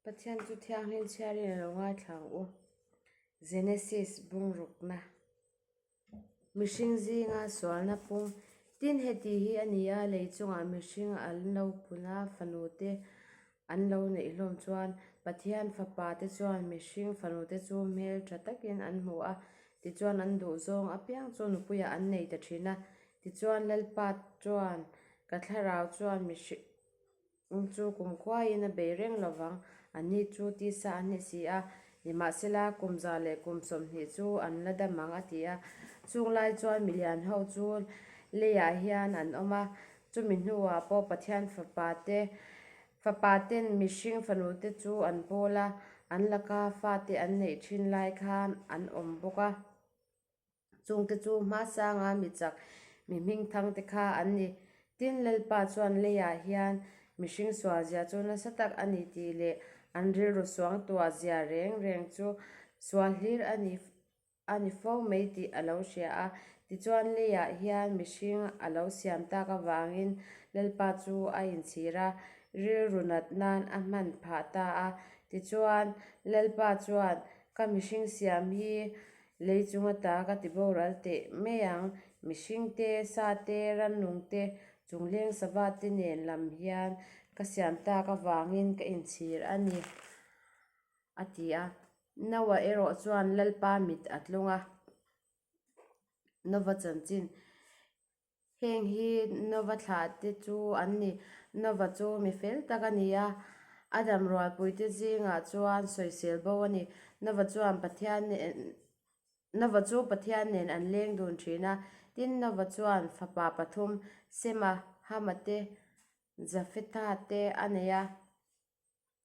Pathian chu thianghlim chhiarin a lo ngaithla ang u. Genesis bungrukna Mihring zinga sualna pung tin heti hi a ni a, lei chungah mihring an lo pun a, fanute an lo neih hlawm chuan Pathian fapa te chuan mihring fanute chu hmel tha takin an hmu a, tichuan an duhzawng apiang chu nupuiah an nei ta thin a. Tichuan Lalpa chuan ka thlarau chuan mihring Ung chu kum khuaiin a bei reng lo vang, anni chu tisa an ni si a, nimahsela kum za leh kum 20 chu an la dam ang a ti a. Chung lai chuan milian ho chu leiah hian an awm a, chumi hnuah pawh Pathian fapa te fapa ten mihring fanute chu an pawl a, an laka fate an neih thin lai khan an awm bawk a. Chungte chu hmasanga mi chak, mi hmingthangte kha an ni. Tin, Lalpa chuan leiah hian mihring sualzia chu nasa tak a ni tih leh an rilru suangtuah zia reng reng chu sual hlir a ni a ni fo mai tih a lo hria a. Tichuan, leiah hian mihring a lo siam tak avangin Lalpa chu a inchhir a, rilru nat nan a hman phah ta a. Tichuan, Lalpa chuan, Ka mihring siam hi Lei chung ata ka ti boral teh mai ang. Mihring te, sa te, rannung te, chungleng sava te nen lam hian ka siam tak avangin ka inchhir a ni, a ti a. Noah erawh chuan Lalpa mit a tlung a, Nova chanchin Heng hi Nova thlah te chu an ni. Nova chu mi fel tak a ni a, a dam rualpuite zingah chuan sawisel bo a ni. Nova chuan Pathian nen Nova chu Pathian nen an leng dun thin a. Tin, Nova chuan fapa pathum, Sema, Hama te, Jafetha te a nei a.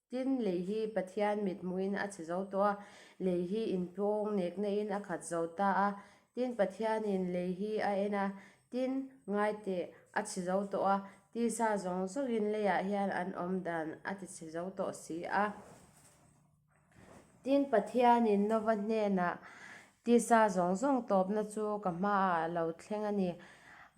Tin, lei hi Pathian mit hmuhin a chhe zo tawh a, lei hi inpawng nekna-in a khat zo ta a. Tin, Pathianin lei hi a en a, tin, ngai teh, a chhe zo tawh a, tisa zawng zawngin leiah hian an awm dan a ti chhe zo tawh si a. Tin, Pathianin Nova hnenah, Tisa zawng zawng tawpna chu ka hmaah a lo thleng a ni.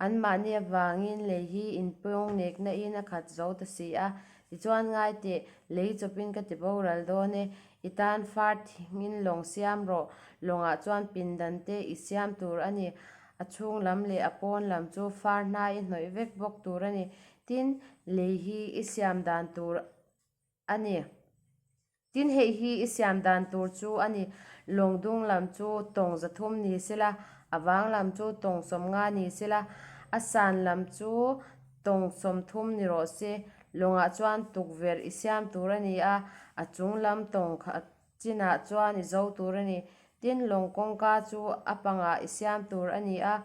Anmahni avangin lei hi inpawng nekna-in a khat zo ta si a. Tichuan ngai teh, lei chawpin ka ti boral dawn e. I tan far thingin lawng siam rawh. Lawngah chuan pindan te i siam tur a ni. A chhung lam leh a pawn lam chu far hnai i hnawih vek bawk tur a ni. Tin, lei hi i siam dan tur a ni. Tin, hei hi i siam dan tur chu a ni, lawng dung lam chu tawng 300 ni sela, a vang lam chu tawng 50 ni sela, a san lam chu tawng 30 ni rawh se. Lawngah chuan tukverh i siam tur a ni a, a chung lam tawng khat chinah chuan i zo tur a ni. Tin, lawng kawngka chu a pangah i siam tur a ni a,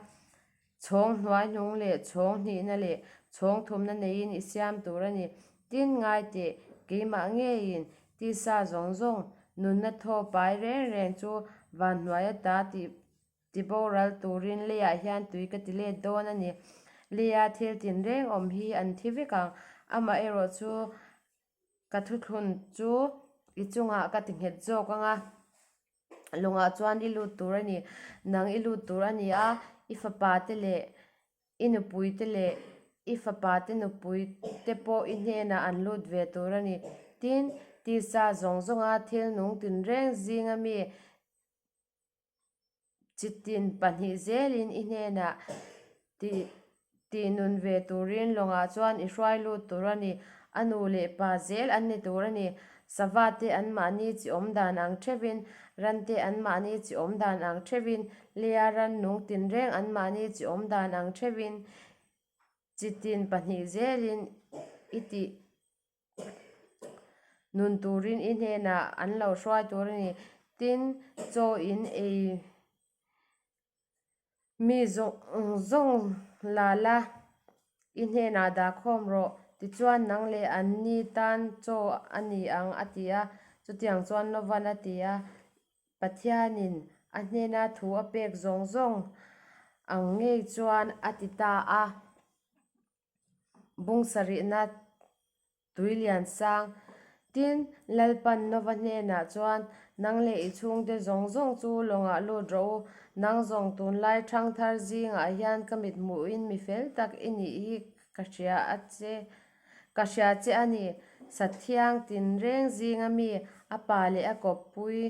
Chhawng hnuai hnung leh chhawng hnihna leh chhawng thumna neiin i siam tur a ni. Tin, ngai teh, keimah ngeiin tisa zawng zawng, nunna thaw pai reng reng chu van hnuai ata tih ti boral turin leiah hian tui ka ti let dawn a ni. Leia thil tinreng awm hi an thi vek ang. Amaherawhchu, ka thuthlun chu i chungah ka ti nghet zawk ang a. Lawngah chuan i lut tur a ni. Nang i lut tur a ni a, i fapa te leh i nupui te leh i fapa te nupui te pawh i hnenah an lut ve tur a ni. Tin, tisa zawng zawnga thil nung tinreng zinga mi chi tin pahnih zelin i hnenah tih Tih nun ve turin lawngah chuan i hruai lut tur a ni. A nu leh pa zel an ni tur a ni. Sava te anmahni chi awm dan ang theuhin, ran te anmahni chi awm dan ang theuhin, leia ran nung tinreng anmahni chi awm dan ang theuhin, chi tin pahnih zelin i tih nun turin i hnenah an lo hruai tur a ni. Tin, chaw in ei. Mi zawng zawng la la, i hnenah dah khawm rawh, tichuan nang leh anni tan chaw a ni ang, a ti a. Chutiang chuan Novan a ti a, Pathianin a hnena thu a pek zawng zawng ang ngei chuan a ti ta a. Bung sarihna Tui lian sang. Tin, Lalpan Nova hnenah chuan, Nang leh i chhungte zawng zawng chu lawngah lut rawh u. Nang zawng tunlai ṭhangthar zingah hian ka mit hmuhin mi fel tak i nih hi ka hria a che, ka hria che a ni. Sathiang tinreng zinga mi a pa leh a kawppui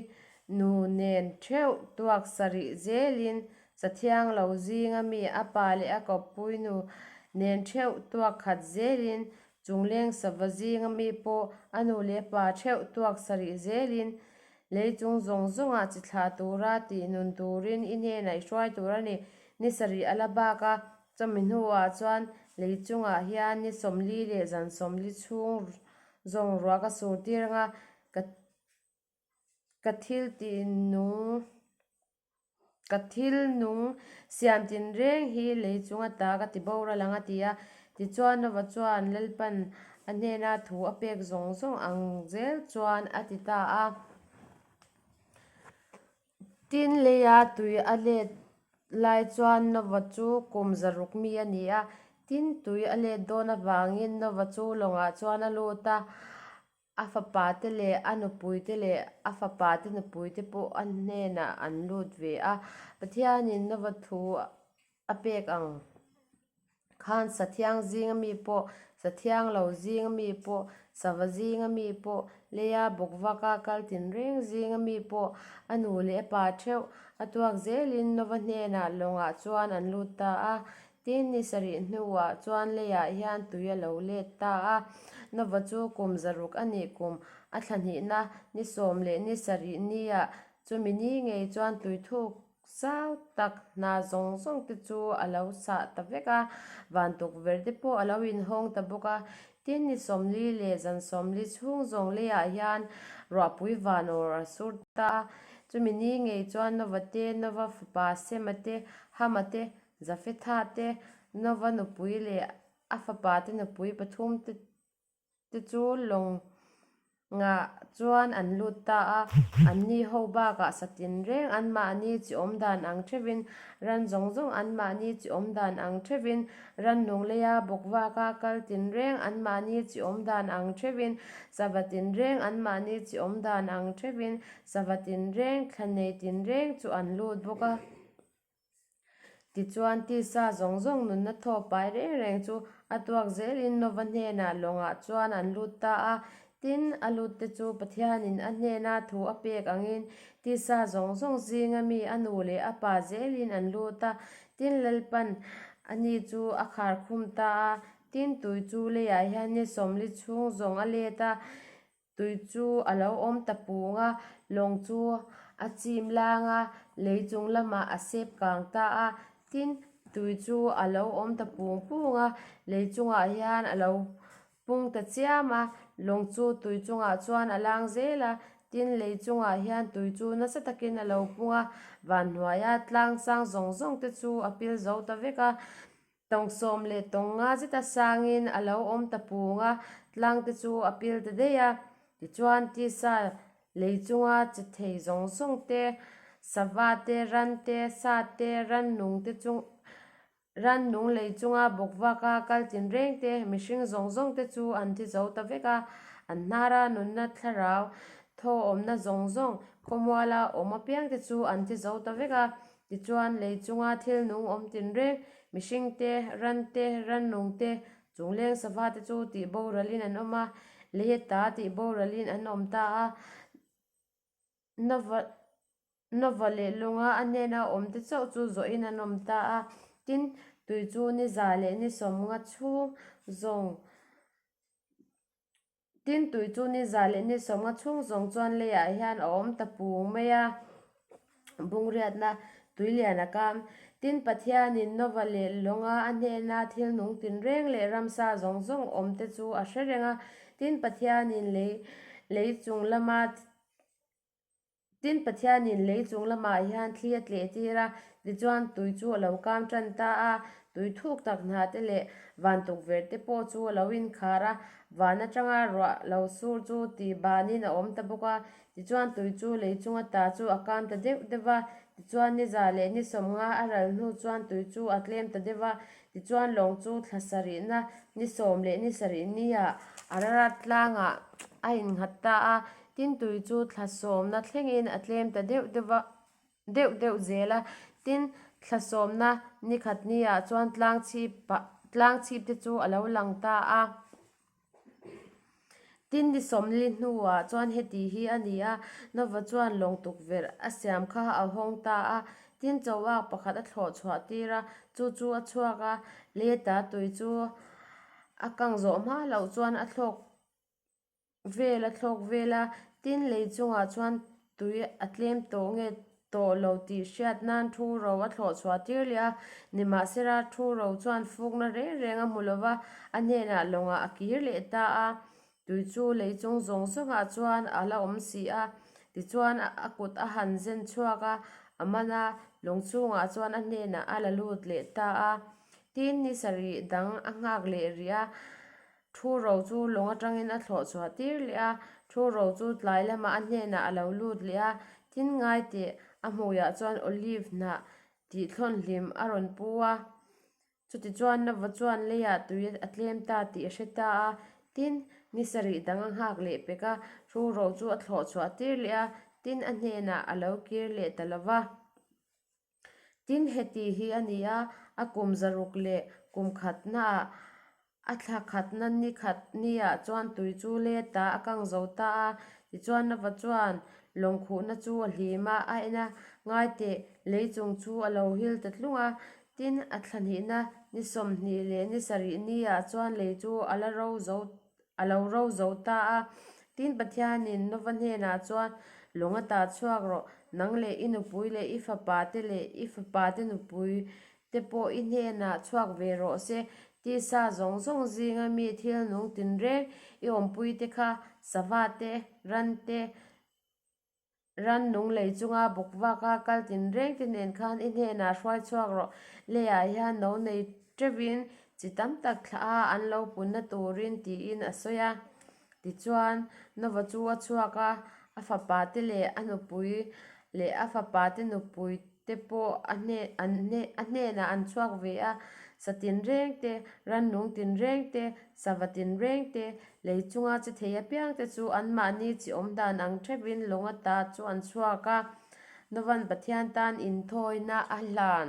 nu nen theuh tuak sarih zelin Sathiang lo zinga mi a pa leh a kawppui nu nen theuh tuak khat zelin Chungleng sava zinga mi pawh a nu leh a pa theuh tuak sarih zelin lei chung zawng zawngah chi thlah tura tih nun turin i hnenah i hruai tur a ni. Ni sarih a la bak a, chawmi hnuah chuan lei chungah hian ni 40 leh zan 40 chhung zawng ruah ka sur tir anga ka ka thil tih nung Ka thil nung siam tinreng hi lei chung ata ka ti boral ang a ti a. Tichuan Nova chuan Lalpan a hnena thu a pek zawng zawng ang zel chuan a ti ta a. Tin, leia tui a let lai chuan Nova chu kum zaruk mi a ni a. Tin, tui a let dawn avangin Nova chu lawngah chuan a lut a. A fapate leh a nupuite leh a fapate nupuite pawh a hnenah an lut ve a. Pathianin Nova thu a pek ang khan sathiang zinga mi pawh, sathiang lo zinga mi pawh, sava zinga mi pawh, leia bawkvaka kal tinreng zinga mi pawh a nu leh a pa theuh a tuak zelin Nova hnenah lawngah chuan an lut ta a. Tin, ni sarih hnuah chuan leiah hian tui a lo let ta a. Nova chu kum zaruk a nih kum a thla hnihna ni 17 niah chumi ni ngei chuan tui thuk zau tak hna zawng zawng te chu a lo sah ta vek a, van tukverh te pawh a lo inhawng ta bawk a. Tin, ni 40 leh zan 40 chhung zawng leiah hian ruahpui van awr a sur ta a. Chumi ni ngei chuan Nova te, Nova fapa Sema te, Hama te, Jafetha te, Nova nupui leh a fapa te nupui pathum te te chu lawngah chuan an lut ta a. Anni ho bakah satin reng anmahni chi awm dan ang theuhin, ran zawng zawng anmahni chi awm dan ang theuhin, rannung leia bawkvaka kal tinreng anmahni chi awm dan ang theuhin, sava tinreng anmahni chi awm dan ang theuhin, sava tinreng, thla nei tinreng chu an lut bawk a. Tichuan, tisa zawng zawng nunna thaw pai reng reng chu a tuak zelin Nova hnenah lawngah chuan an lut ta a. Tin, a lutte chu Pathianin a hnena thu a pek angin tisa zawng zawng zinga mi a nu leh a pa zelin an lut a. Tin, Lalpan ani chu a khar khum ta a. Tin, tui chu leiah hian ni 40 chhung zawng a let a. Tui chu a lo awm ta pung a, lawng chu a chim lang a, lei chung lamah a sep kang ta a. Tin, tui chu a lo awm ta pung pung a, lei chungah hian a lo pung ta chiam a, lawng chu tui chungah chuan a lang zel a. Tin, lei chungah hian tui chu nasa takin a lo pung a, van hnuaia tlang sang zawng zawng te chu a pil zo ta vek a. Tawng 15 zeta sangin a lo awm ta pung a, tlang te chu a pil ta daih a. Tichuan, tisa lei chunga che thei zawng zawng te, sava te, ran te, sa te, rannung te chung rannung lei chunga bawkvaka kal tinreng te, mihring zawng zawng te chu an thi zo ta vek a. An hnara nunna thlarau thaw awmna zawng zawng khawmuala awm apiang te chu an thi zo ta vek a. Tichuan, lei chunga thil nung awm tinreng, mihring te, ran te, rannung te, chungleng sava te chu tih boralin an awm a, lei ata tih boralin an awm ta a. Nova Nova leh lunga a hnena awm te chauh chu zawhin an awm ta a. Tin, tui chu ni 150 chhung zawng Tin, tui chu ni 150 chhung zawng chuan leiah hian a awm ta pung mai a, bungriatna tui lian a kam. Tin, Pathianin Nova leh lawnga a hnena thil nung tinreng leh ramsa zawng zawng awm te chu a hre reng a. Tin, Pathianin lei lei chung lama Tin, Pathianin lei chung lamah hian thli a tleh tir a, tichuan tui chu a lo kam tan ta a, tui thuk tak hna te leh van tukverh te pawh chu a lo inkhar a, van atanga ruah lo sur chu tih banin a awm ta bawk a, tichuan tui chu lei chunga ta chu a kam ta deuh deuh va, tichuan ni 150 a ral hnu chuan tui chu a tlem ta deuh va, tichuan lawng chu thla sarihna ni 17 niah Ararat tlangah a innghat ta a. Tin tui chu thla sawmna thlengin a tlem ta deuh deuh va, deuh deuh zel a. Tin, thla sawmna ni khat niah chuan tlang chhip ah, tlang chhip te chu a lo lang ta a. Tin, ni 40 hnuah chuan heti hi a ni a, Nova chuan lawng tukverh a siam kha a hawng ta a, tin chauak pakhat a thlawh chhuah tir a, chu chu a chhuak a, leta tui chu a kang zawh hma loh chuan a thlawk vel a thlawk vel a, tin lei chungah chuan tui a tlem tawh nge tawh lo tih hriat nan thu ro a thlawh chhuah tir leh a, nimahsela thu ro chuan fukna reng reng a hmu lo va, a hnenah lawngah a kir leh ta a, tui chu lei chung zawng zawngah chuan a la awm si a, tichuan a kut a han zen chhuak a, a man a, lawng chungah chuan a hnenah a la lut leh ta a, tin ni sarih dang a nghak leh rih a. Thu ro chu lawng atangin a thlawh chhuah tir leh a, thu ro chu tlai lamah a hnenah a lo lut leh a, tin ngai teh a hmuiah chuan olive hnah tih thlawn hlim a rawn pu a. Chutichuan Nova chuan leiah tui a tlem ta tih a hre ta a, tin ni sarih dang a nghak leh pek a, thu ro chu a thlawh chhuah tir leh a, tin a hnenah a lo kir leh ta lo va. Tin, heti hi a ni a, a kum 600 leh kum khatnaah a thla khatna ni khat niah chuan tui chu let a, a kang zo ta a. Tichuan, Nova chuan lawngkhuhna chu a hlim a, a en a, Ngai teh, lei chung chu a lo hil ta tlung a. Tin, a thla hnihna ni 20 leh ni sarih niah chuan lei chu a la ro zo A lo ro zo ta a. Tin, Pathianin Nova hnenah chuan, Lawng a tah chhuak rawh, nang leh i nupui leh i fapate leh i fapate nupui te pawh i hnenah chhuak ve rawh se. Tisa zawng zawng zinga mi thil nung tinreng i awmpuite kha, sava te, ran te, Rannung lei chunga bawk vaka kal tinreng te nen khan i hnenah hruai chhuak rawh. Leiah hian no nei teuhin chi tam tak thlah a an lo punna turin tiin a sawi a. Tichuan, Nova chu a chhuak a, a fapa te leh a nupui leh a fapa te nupui te pawh a hnenah an chhuak ve a, sa tinreng te, rannung tinreng te, sava tinreng te, lei chunga che thei apiang te chu anmahni chi awm dan ang theuhin lawng ata chu an chhuak a, Novan Pathian tan inthawina a hlan.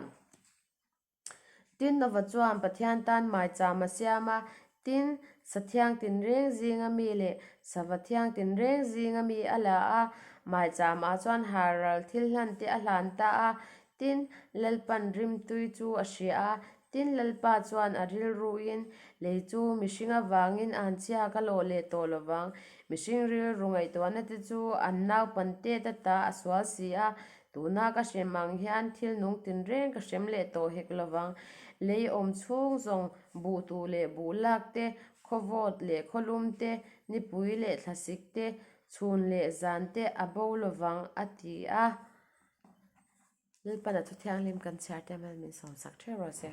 Tin, Nova chuan Pathian tan maicham a siam a, tin, sa thiang tinreng zinga mi leh sava thiang tinreng zinga mi a la a, maicham-ah chuan haral thil hlan te a hlan ta a. Tin, Lalpan rimtui chu a hria a, tin, Lalpa chuan a rilruin, Lei chu mihring avangin an chhia ka lawh leh tawh lovang, mihring rilru ngaihtuahna te chu an naupan tet ata a sual si a, Tuna ka hrem ang hian thil nung tinreng ka hrem leh tawh hek lovang. Lei awm chhung zawng buh tuh leh buh lak te, khaw vawt leh khaw lum te, nipui leh thlasik te, chhun leh zan te a bo lovang, a ti a. Lalpan a thu thianghlim kan chhiar te mal min sawmsak theuh rawh se.